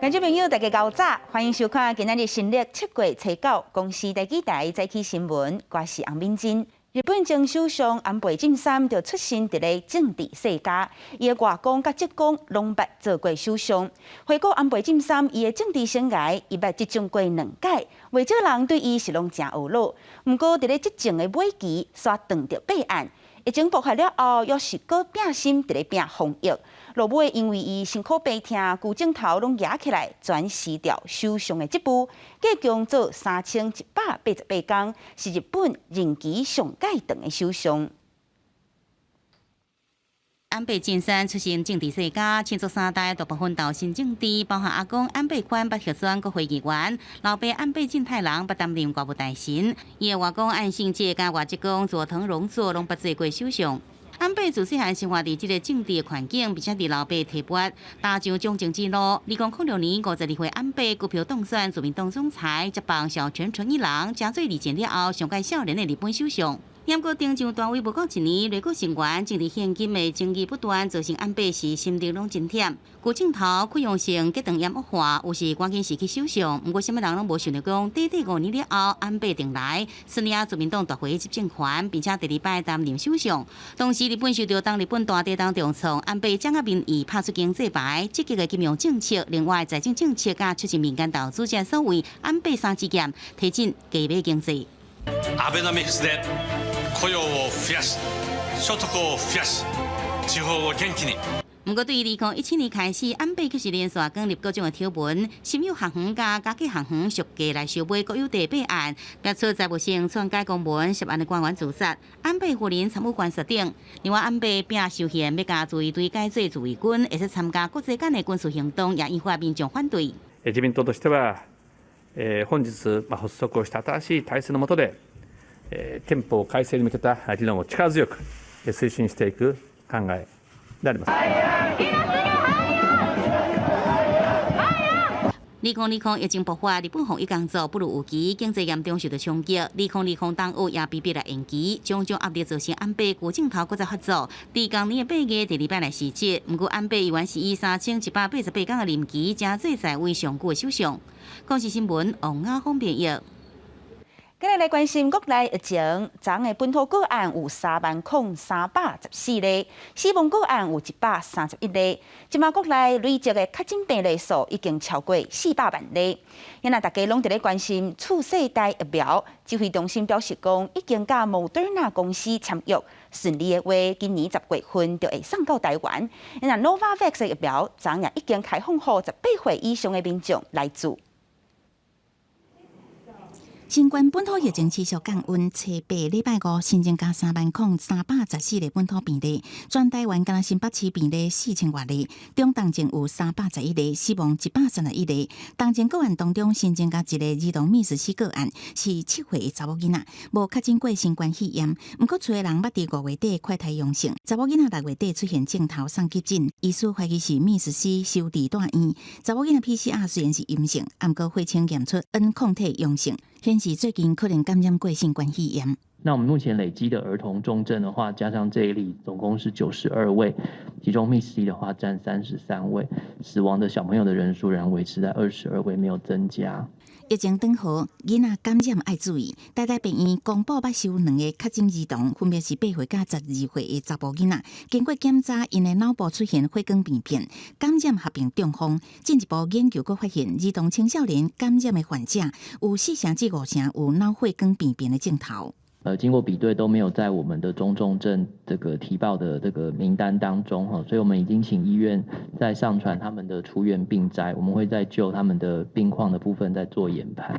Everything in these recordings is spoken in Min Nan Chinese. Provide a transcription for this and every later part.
觀眾朋友，大家𠢕早，歡迎收看今仔日新曆7月初9公視第幾台早起新聞，我是洪敏珍。日本前首相安倍晉三就出身佇咧政治世家，伊的外公佮叔公攏捌做過首相。回顧安倍晉三伊的政治生涯，伊捌執政過兩屆，袂少人對伊是攏誠懊惱。毋過佇咧執政的尾期，煞撞著弊案。疫情爆發了後，猶是閣拼心佇咧拼防疫。落尾因為伊身軀病痛，舊症頭攏夯起來，轉辭掉首相的職務，計共做3188工，是日本任期上蓋長的首相。安倍晉三出身政治世家，親族三代大部分投身政治，包含阿公安倍寬捌獲選國會議員，老爸安倍晉太郎捌擔任外務大臣，伊的外公岸信介佮外叔公佐藤榮作攏捌做過首相。安倍自細漢生活佇這个政治的環境，並且佇老爸提拔，踏上掌政之路。2006年，52歲安倍高票當選自民黨總裁，接棒小泉純一郎，成做二戰了後上蓋少年的日本首相。毋過登上大位無夠一年，內閣成員政治獻金的爭議不斷，造成安倍是心裡攏真忝。舊症頭潰瘍性結腸炎惡化，有時趕緊辭去首相。毋過，啥物人攏無想著講，短短5年了後，安倍轉來，順領自民黨奪回執政權，並且第二擺擔任首相。當時日本受著東日本大地震重創，安倍掌握民意，拍出經濟牌，積極的金融政策，另外財政政策佮促進民間投資這所謂安倍三支劍，推進低迷經濟。アベノミクスで雇用を増やし、所得を増やし、地方を元気に。毋過對2017年開始，安倍卻是連續捲入各種的醜聞，私有學園佮家計學園屬價來收買國有地弊案，爆出財務省篡改公文，涉案的官員自殺，安倍夫人參與官司等。另外，安倍拼修憲欲共自衛隊改做自衛軍，會使參加國際間的軍事行動，也引發民眾反對。自民党としては、本日発足をした新しい体制の下で、憲法改正に向けた議論を力強く推進していく考えであります。2020疫情爆發，日本防疫工作不如預期，經濟嚴重受到衝擊。2020冬奧也被迫來延期，種種壓力造成安倍舊症頭閣再發作。佇今年的8月第二擺來辭職，毋過安倍依然是以3188工的任期，成做在位上久的首相。公視新聞王亞峰編譯。繼續來關心國內疫情，昨昏的本土個案有30,314例，死亡個案有131例。這馬國內累積的確診病例數已經超過400萬例。現在大家攏佇咧關心次世代疫苗，指揮中心表示講，已經佮莫德納公司簽約，順利的話，今年10月份就會送到台灣。那 Novavax 的疫苗，昨昏也已經開放予18歲以上的民眾來注。新冠本土疫情持續降溫，初八禮拜五新增加30,314例本土病例，全台灣干焦新北市病例4000外例，中重症有311例，死亡131例。當前個案當中新增加一个兒童MIS-C個案，是7歲的查某囡仔，無確診過新冠肺炎。毋過，厝的人捌佇5月底快篩陽性，查某囡仔6月底出現症頭送急診，醫師懷疑是MIS-C收治住院。查某囡仔 PCR 雖然是陰性，毋過血清驗出 N 抗體陽性。顯示最近可能感染過新冠肺炎。那我們目前累積的兒童重症的話，加上這一例，總共是92位，其中 MIS-C 的話佔33位，死亡的小朋友的人數仍然維持在22位，沒有增加。疫情轉好，囡仔感染愛注意。台大病院公布捌收兩個確診兒童，分別是8歲佮12歲的查埔囡仔。經過檢查，𪜶的腦部出現血管病變，感染合併中風。進一步研究閣發現，兒童青少年感染的患者有4成至5成有腦血管病變的症頭。經過比對都沒有在我們的中重症這個提報的這個名單當中哈，所以我們已經請醫院再上傳他們的出院病摘，我們會再就他們的病況的部分再做研判。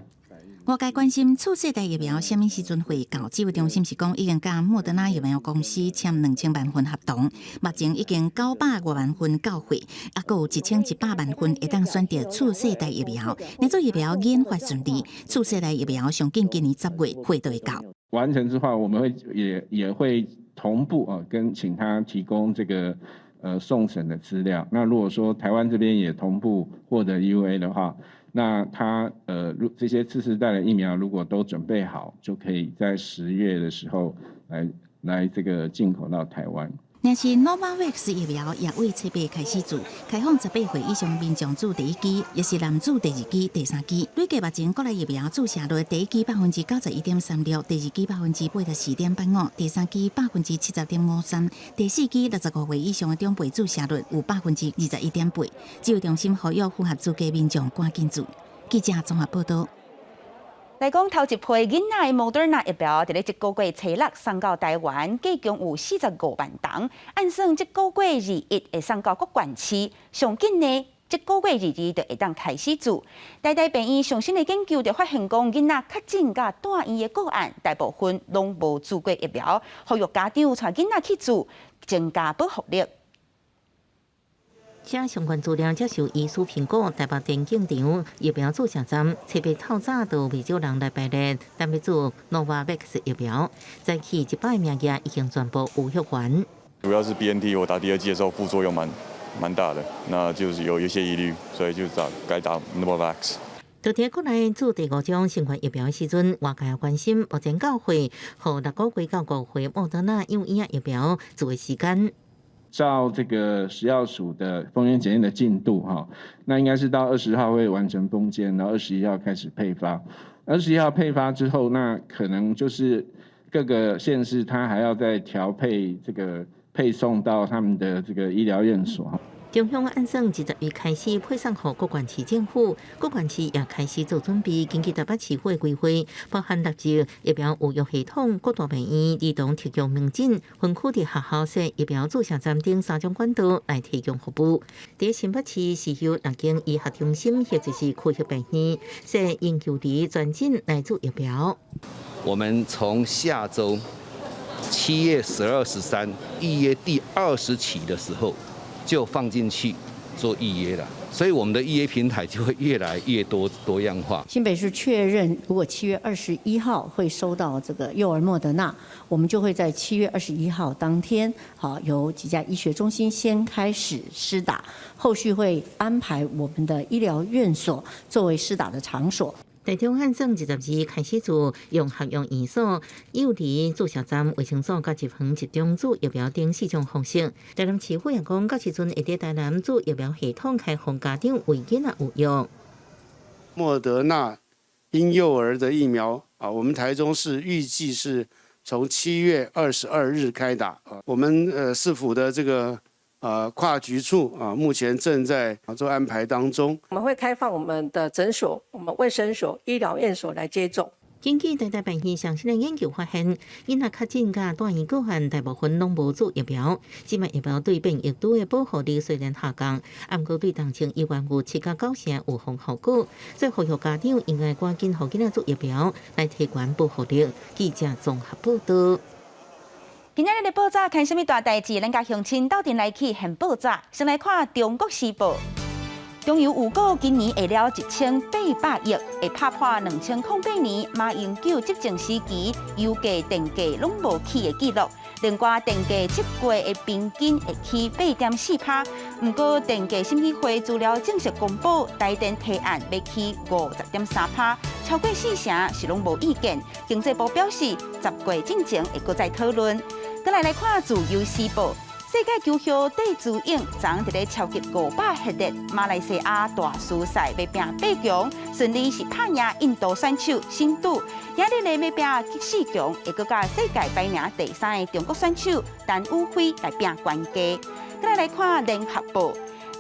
外界關心次世代疫苗啥物時陣會到，指揮中心是講已經佮莫德納疫苗公司簽2000萬份合同，目前已經900外萬份到貨，猶閣有1100萬份會當選擇次世代疫苗。若做疫苗研發順利，次世代疫苗上緊今年10月貨就會到。完成之後，我們會也會同步啊，跟請他提供這個送審的資料。那如果說台灣這邊也同步獲得 EUA 的話，那他如這些次世代的疫苗如果都準備好，就可以在10月的時候來這個進口到台灣。若是 Novavax 疫苗也為七八開始注，開放18歲以上民眾注第一劑，抑是男注第二劑、第三劑。累計目前國內疫苗注射率，第一劑91.36%，第二劑84.85%，第三劑70.53%，第四劑65歲以上的長輩注射率有21.8%。指揮中心呼籲符合資格民眾趕緊注。記者綜合報道。來講頭一批囡仔的莫德納疫苗，佇咧這個月初六送到台灣，計共有45萬筒。按算這個月21會送到各縣市，上緊呢，這個月22就會當開始注。台大病院上新的研究就發現講，囡仔確診佮住院的個案，大部分攏無注過疫苗，呼籲家長帶囡仔去注，增加保護力。這相關資料接受醫師評估，台北田徑場疫苗注射站，初八透早就袂少人來排列，等欲注 Novavax 疫苗。早起100名額已經全部預約完。主要是 BNT，我打第二劑的時候副作用蠻大的，那就是有一些疑慮，所以就打改打 Novavax。就佇國內注第五種新冠疫苗的時陣，外界也關心目前教會予6個月到5歲莫德納幼嬰疫苗注的時間。照這個食藥署的封緘檢驗的進度，哈，那應該是到20號會完成封緘，然後21號開始配發。21號配發之後，那可能就是各個縣市他還要再調配這個配送到他們的這個醫療院所。中央按算20日開始配送予各縣市政府，各縣市也開始做準備。根據台北市府的規劃，包含納入疫苗預約系統、各大病院、兒童特約門診、分區佇學校設疫苗注射站等三種管道來提供服務。佇新北市是由六間醫學中心或者是區域病院設嬰幼兒專診來注疫苗。我們從下週7月12、13預約第20期的時候，就放進去做預約了，所以我們的預約平台就會越來越多多樣化。新北市確認，如果7月21號會收到這個幼兒莫德納，我們就會在7月21號當天，好由幾家醫學中心先開始施打，後續會安排我們的醫療院所作為施打的場所。台中按算22開始注，用合用院所、幼兒注射站、衛生所佮一防集中注疫苗等四種方式。台南市府也講，到時陣會佇台南注疫苗系統開放家長為囡仔預約。莫德納嬰幼兒的疫苗啊，我們台中市預計是從7月22日開打啊。我們市府的這個跨局處啊，目前正在做安排當中。我們會開放我們的診所、我們衛生所、醫療院所來接種。根據台大病院上新的研究發現，囡仔確診佮住院個案大部分攏無注疫苗。這擺疫苗對變異株的保護力雖然下降，毋過對當前依然有7到9成預防效果。所以呼籲家長應該趕緊予囡仔注疫苗來提懸保護力。記者綜合報道。今仔日的報早看啥物大代誌？咱佮鄉親鬥陣來去現報紙。先來看《中國時報》，中油預估今年會了1800億，會拍破2008年馬英九執政時期油價、電價攏無起的紀錄。另外，電價7月的平均會起8.4趴。毋過，電價審議會資料正式公布，台電提案欲起50.3趴，超過四成是攏無意見。經濟部表示，10月進前會閣再討論。閣來來看《自由時報》，世界球后戴資穎昨佇咧超級500系列馬來西亞大師賽欲拼八強，順利是拍贏印度選手辛杜。今日咧欲拼四強，會閣佮世界排名第三的中國選手陳雨菲來拼關鍵。閣來來看《聯合報》。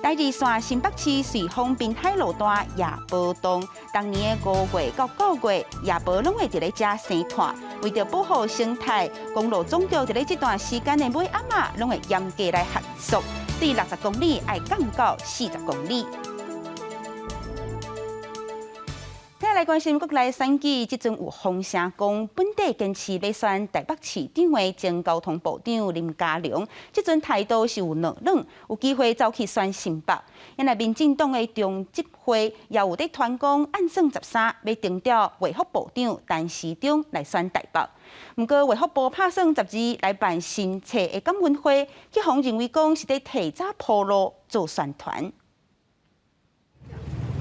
台二線新北市瑞豐濱海路段夜波動，當年的5月到9月，夜波攏會佇咧遮生湠。為著保護生態，公路總局佇咧這段時間的尾暗仔，攏會嚴格來限速，對60公里愛降到40公里。再來關心國內選舉，這陣有風聲講，本地堅持欲選台北市長的前交通部長林佳龍，這陣態度是有軟軟，有機會走去選新北。因為民進黨的中執會也有佇傳講，按算13欲徵調衛福部長陳時中來選台北。毋過衛福部拍算12來辦新冊的感恩會，去予認為講是佇提早鋪路做宣傳。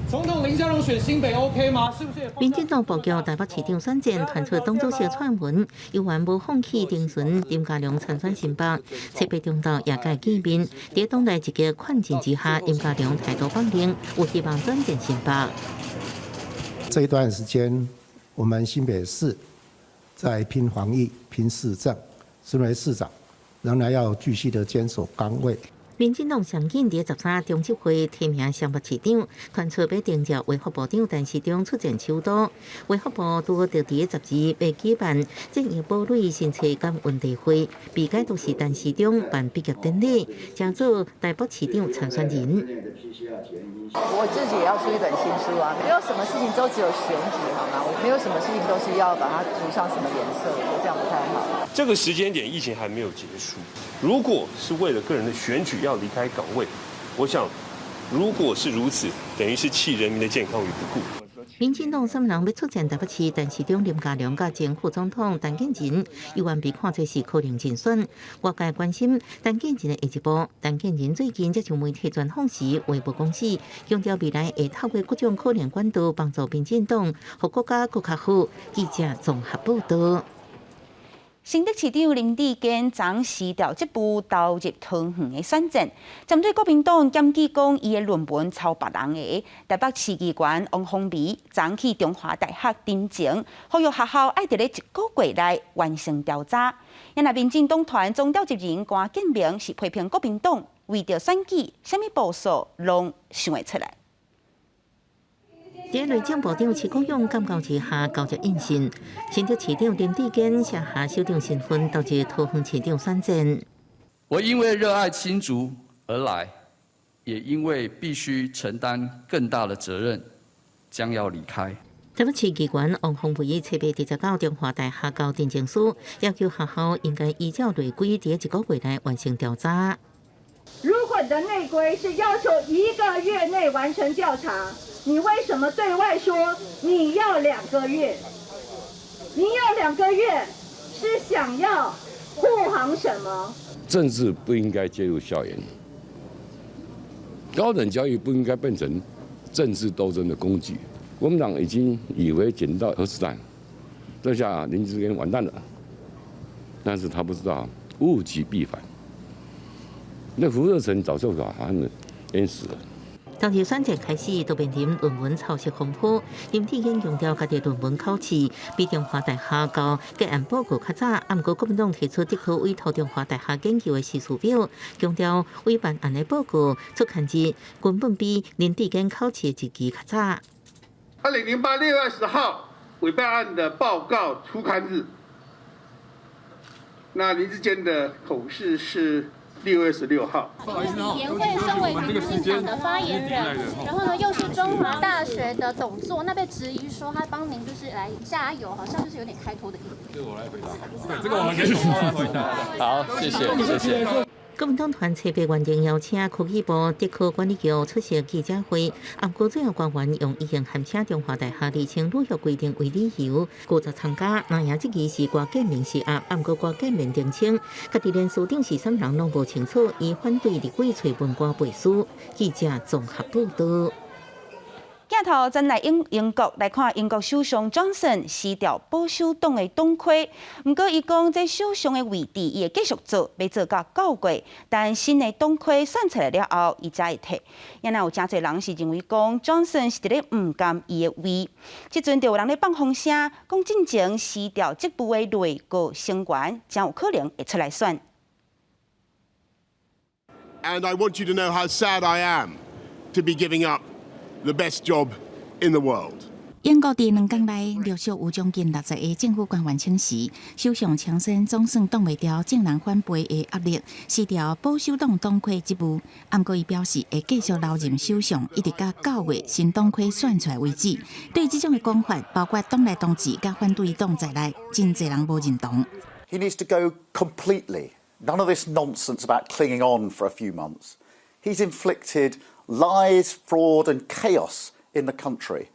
總統林佳龍選新北 OK 嗎？是不是？民進黨布局台北市長選戰，傳出黨主席傳聞，猶原無放棄徵詢林佳龍參選新北，初八中晝也共見面。佇黨內一個困境之下，林佳龍態度放冷，有希望轉戰新北。這一段時間，我們新北市在拼防疫、拼市政，身為市長，仍然要繼續的堅守崗位。民進黨上緊佇13中執會提名雙北市長，傳出欲徵召衛福部長陳時中出戰首都。衛福部拄好佇12欲舉辦戰疫堡壘新冊感恩大會，被解讀是陳時中辦畢業典禮，成做台北市長參選人。我自己也要出一本新書啊！沒有什麼事情都只有選舉，好嗎？我沒有什麼事情都是要把它塗上什麼顏色，我覺得這樣不太好。這個時間點，疫情還沒有結束。如果是為了個人的選舉要離開崗位，我想，如果是如此，等於是棄人民的健康於不顧。民進黨三人欲出戰台北市，陳時中林佳龍佮前副總統陳建仁，猶原被看做是可能競選。外界關心陳建仁的下一步。陳建仁最近接受媒體專訪時，話無講死，強調未來會透過各種可能管道幫助民進黨，予國家閣較好。記者綜合報道。新竹市長林智堅昨辭掉職務，投入桃園的選戰。針對國民黨檢舉講伊的論文抄別人的，台北市議員王鴻薇昨去中華大學陳情，呼籲學校愛佇咧一個月內完成調查。啊若民進黨團總召集人郭建明是批評國民黨為著選舉，啥物步數攏想會出來。佇內政部長徐國勇監督之下，交接印信。新竹市長林智堅卸下首長身份，投入桃園市長選戰。我因為熱愛新竹而來，也因為必須承擔更大的責任，將要離開。台北市議員王鴻薇初八29中華大學交陳情書，要求學校應該依照內規，佇一個月內完成調查。如果你的內規是要求一個月內完成調查，你為什麼對外說你要兩個月？你要兩個月是想要護航什麼？政治不應該介入校園，高等教育不應該變成政治鬥爭的工具。國民黨已經以為撿到核子彈，這下林智堅完蛋了。但是他不知道物極必反，那胡熱成早就把他們淹死了。當日選戰開始，都面臨論文抄襲風波。林智堅強調，家己論文考試比中華大學交結案報告較早，毋過國民黨提出特科委託中華大學研究的時數表，強調委辦案的報告出刊日根本比林智堅考試的日期較早。 2008 6月20號委辦案的報告出刊日，那林智堅的口試是6月16號。李延慧身為民進黨的發言人，然後呢又是中華大學的董座，那被質疑說他幫您就是來加油，好像就是有點開脫的意思。這個我來回答，這個我們給董座來回答。好，謝謝，謝謝。國民黨團初八原定邀請科技部竹科管理局出席記者會，毋過最後官員用已經函請中華大學釐清履約規定為理由，拒絕參加。那也質疑是郭建明施壓，毋過郭建明澄清，家己連市長是啥人攏無清楚，伊反對立委揣問郭背書。記者綜合報道。鏡頭轉來英國來看，英國首相 Johnson 辭掉保守黨的黨魁，毋過伊講這首相的位置，伊會繼續做，欲做到9月。但新的黨魁選出來了後，伊才會退。也若有誠濟人是認為講 Johnson 是佇咧毋甘伊的位。這陣就有人咧放風聲，講進前辭掉職務的內閣成員，誠有可能會出來選。 And I want you to know how sad I am to be giving up the best job in the world. 英國佇2工內陸續有將近60个政府官員請辭，首相強生總算擋袂牢眾人反背的壓力，辭掉保守黨黨魁職務。毋過伊表示會繼續留任首相，一直到9月新黨魁選出來為止。對這種的講法，包括黨內同志佮反對黨在內，真濟人無認同。 He needs to go completely. None of this nonsense about clinging on for a few months. He's inflicted lies, fraud, and chaos in the country.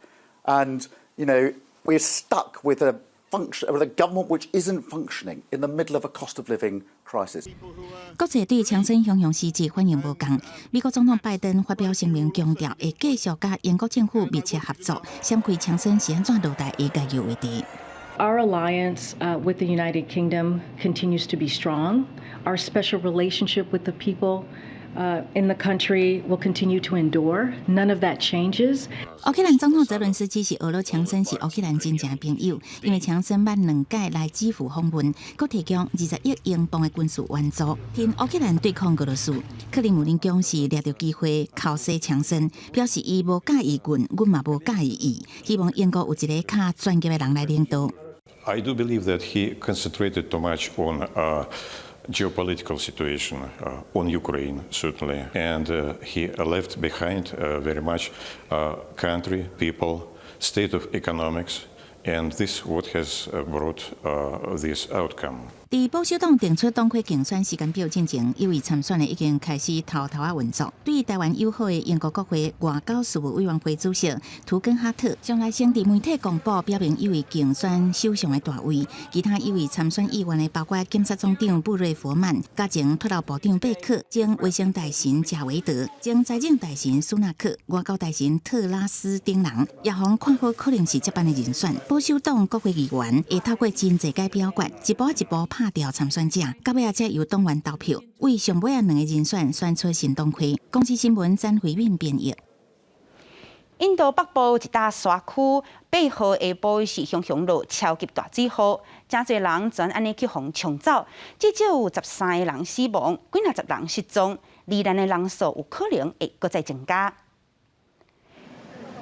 And we're stuck with a Function, with a government which isn't functioning in the middle of a cost of living crisis. 國際對強生雄雄辭職反應無仝。美國總統拜登發表聲明，強調會繼續佮英國政府密切合作，閃開強生是按怎落台的研究話題。 Our alliance with the United Kingdom continues to be strong. Our special relationship with the people in the country will continue to endure. None of that changes. 烏克蘭總統澤倫斯基是俄羅強生是烏克蘭真正朋友，因為強生捌兩擺來基輔訪問，閣提供20億英鎊的軍事援助，挺烏克蘭對抗俄羅斯。克里姆林宮是掠著機會剾洗強生，表示伊無佮意阮，阮嘛無佮意伊，希望英國有一個較專業的人來領導。 I do believe that he concentrated too much on geopolitical situation, on Ukraine, certainly, and he left behind very much country, people, state of economics, and this what has brought this outcome. 佇保守黨定出黨魁競選時間表進前，有意參選的已經開始偷偷仔運作。對臺灣友好的英國國會外交事務委員會主席圖根哈特，將來先佇媒體公布表明有意競選首相的大位。其他有意參選議員的包括檢察總長布瑞佛曼、佮前脫歐部長貝克、前衛生大臣賈維德、前財政大臣蘇納克、外交大臣特拉斯等人，也予人看好可能是接班的人選。保守黨國會議員會透過真濟個表決，一步一步拍掉參選者，到尾仔才由黨員投票，為上尾仔兩个人選選出新黨魁。公視新聞詹慧敏編譯。印度北部一搭山區，8號下晡是雄雄落超級大水雨，誠濟人全按呢去予沖走，至少有13個人死亡，幾若十人失蹤，罹難的人數有可能會閣再增加。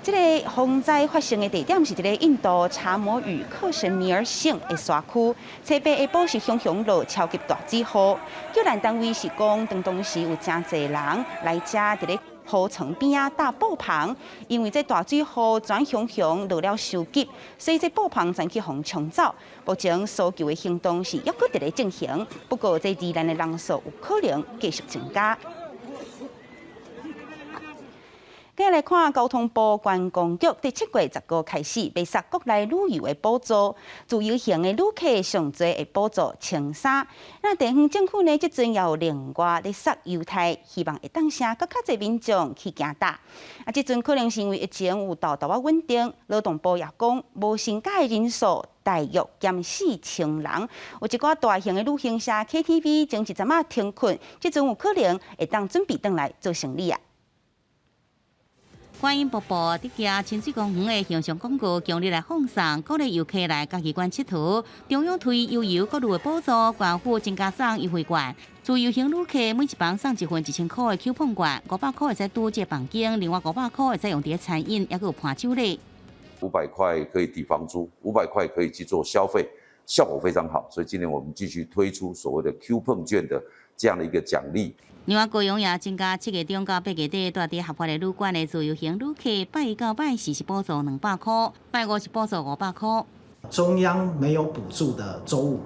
這個洪災發生的地點是佇咧印度查謨與克什米爾省的山區。初八下晡是雄雄落超級大水雨，救援單位是講，當當時有誠濟人來遮佇咧河床邊仔搭布棚，因為這大水雨全雄雄落了傷急，所以這布棚全去予沖走。目前搜救的行動是猶閣佇咧進行，不過這罹難的人數有可能繼續增加。接來看交通部觀光局，佇7月15開始，欲殺國內旅遊的補助，自由行的旅客上濟會補助1300。那地方政府呢，這陣也有另外咧殺優待，希望會當吸閣較濟民眾去行搭。啊，這陣可能是因為疫情有沓沓仔穩定，勞動部也講無薪假的人數大約減4000人。有一寡大型的旅行社 KTV 前一陣仔停困，這陣有可能會當準備轉來做生理啊。觀音瀑布佇遐親水公園的形象廣告強力來放送，鼓勵遊客來嘉義縣𨑨迌。中央推悠遊各路的補助，縣府增加送優惠券。自由行旅客每一房送一份1000箍的 Q 券，500箍會使拄這房間，另外500箍會使用佇餐飲，猶閣有伴手禮。 500塊可以抵房租，500塊可以去做消費，效果非常好。所以今年我們繼續推出所謂的 Q 券的這樣的一個獎勵。另外，高雄也增加7月中到8月底，蹛佇合法的旅館的自由行旅客，拜一到拜四是補助200箍，拜五是補助500箍。中央沒有補助的週五，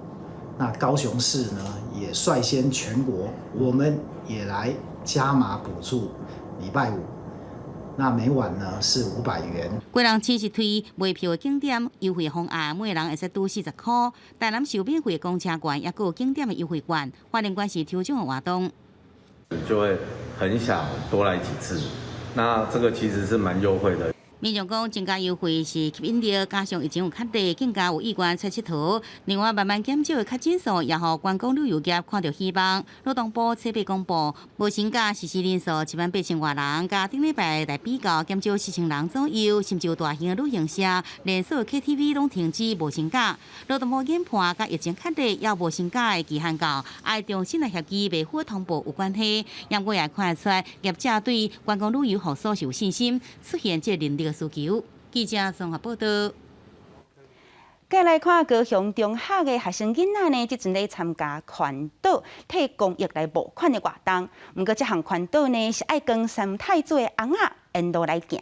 那高雄市呢也率先全國，我們也來加碼補助禮拜五，那每晚呢是500元。基隆市是推賣票的景點優惠方案，每個人會使拄40箍。台南受免費公車券，猶閣有景點的優惠券，花蓮縣是抽獎的活動。就會很想多來幾次，那這個其實是蠻優惠的。民眾講增加優惠是吸引力，加上疫情有較低，更加有意願出𨑨迌。另外，慢慢減少的確診數，也予觀光旅遊業看著希望。勞動部初八公布，無薪假實施人數7萬8千外人，佮頂禮拜來比較減少4000人左右，甚至有大型的旅行社、連鎖 KTV 攏停止無薪假。勞動部研判，佮疫情較低，猶無薪假的期限到，愛重新來協議未付通報有關係。不過也看得出，業者對觀光旅遊復甦是有信心，出現這人力的需求。記者綜合報道。繼來看高雄中學的學生囡仔呢，這陣咧參加環島替公益來募款的活動。毋過這項環島呢，是愛扛三太子的尪仔沿路來行。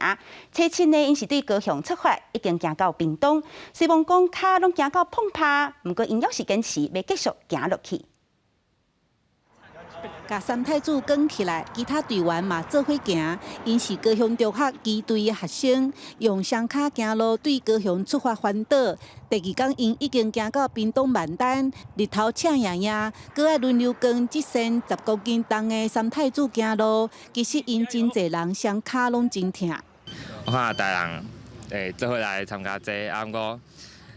初七呢，𪜶是對高雄出發，已經行到屏東。雖罔講跤攏行到膨拍，毋過𪜶猶是堅持欲繼續行落去。共三太子捲起來，其他隊員嘛做伙行。𪜶是高雄中學旗隊的學生，用雙跤行路對高雄出發環島。第二工𪜶已經行到屏東萬丹，日頭赤炎炎，閣愛輪流扛這身10公斤重的三太子行路。其實𪜶真濟人雙跤攏真疼。我看大人會做伙來參加這個，啊，毋過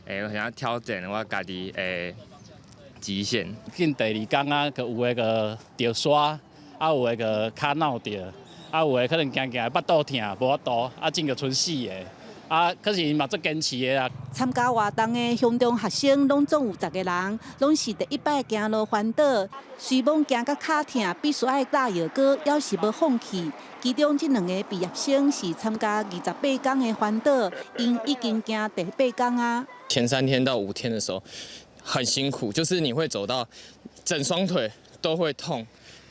我想挑戰我家己的極限。進第二工啊，閣有的閣著沙，啊有的閣跤扭著，啊有的可能行行腹肚疼，無法度，啊種個賰死的，啊可是𪜶嘛足堅持的啊。參加活動的雄中學生攏總有10個人，攏是第一擺行路環島，雖罔行甲跤疼，必須愛打藥膏，猶是無放棄。其中這兩個畢業生是參加28工的環島，𪜶已經行第八工啊。前3天到5天的時候很辛苦，就是你會走到整雙腿都會痛，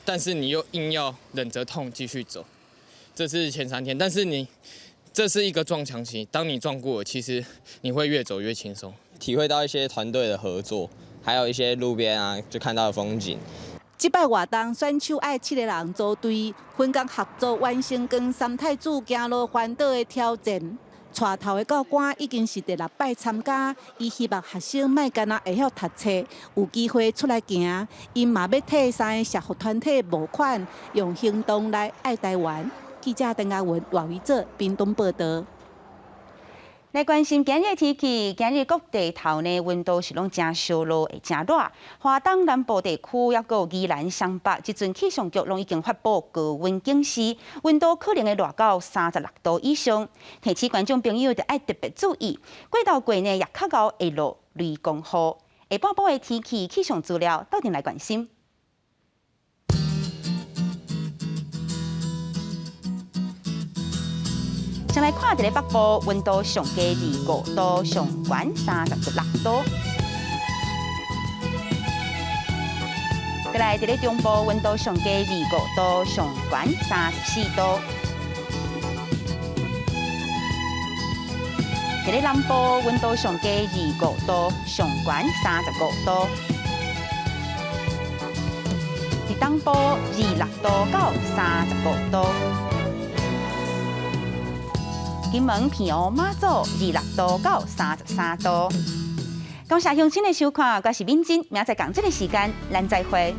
但是你又硬要忍着痛繼續走。這是前3天，但是你這是一個撞牆期，當你撞過，其實你會越走越輕鬆。體會到一些團隊的合作，還有一些路邊啊就看到的風景。這擺活動選手愛七個人組隊，分工合作完成扛三太子行路環島的挑戰。帶頭的教官已經是第六擺參加，伊希望學生莫干焦會曉讀冊，有機會出來行。𪜶嘛欲替三個社福團體募款，用行動來愛台灣。記者鄧亞文、賴維哲，屏東報道。來關心今日天氣，今日各地頭呢溫度是攏誠燒熱，會誠熱。華東南部地區抑閣有宜蘭雙北，這陣氣象局攏已經發布高溫警示，溫度可能會熱到36度以上。提醒觀眾朋友著愛特別注意，過晝過呢也較𠢕會落雷公雨。下半晡的天氣氣象資料，鬥陣來關心。先來看佇咧北部，溫度上低25度，上懸36度。再來佇咧中部，溫度上低25度，上懸34度。佇咧南部，溫度上低25度，上懸35度。佇東部26度到35度。金門、澎湖、馬祖26度到33度。感謝鄉親的收看，我是敏珍，明仔載仝這个時間，咱再會。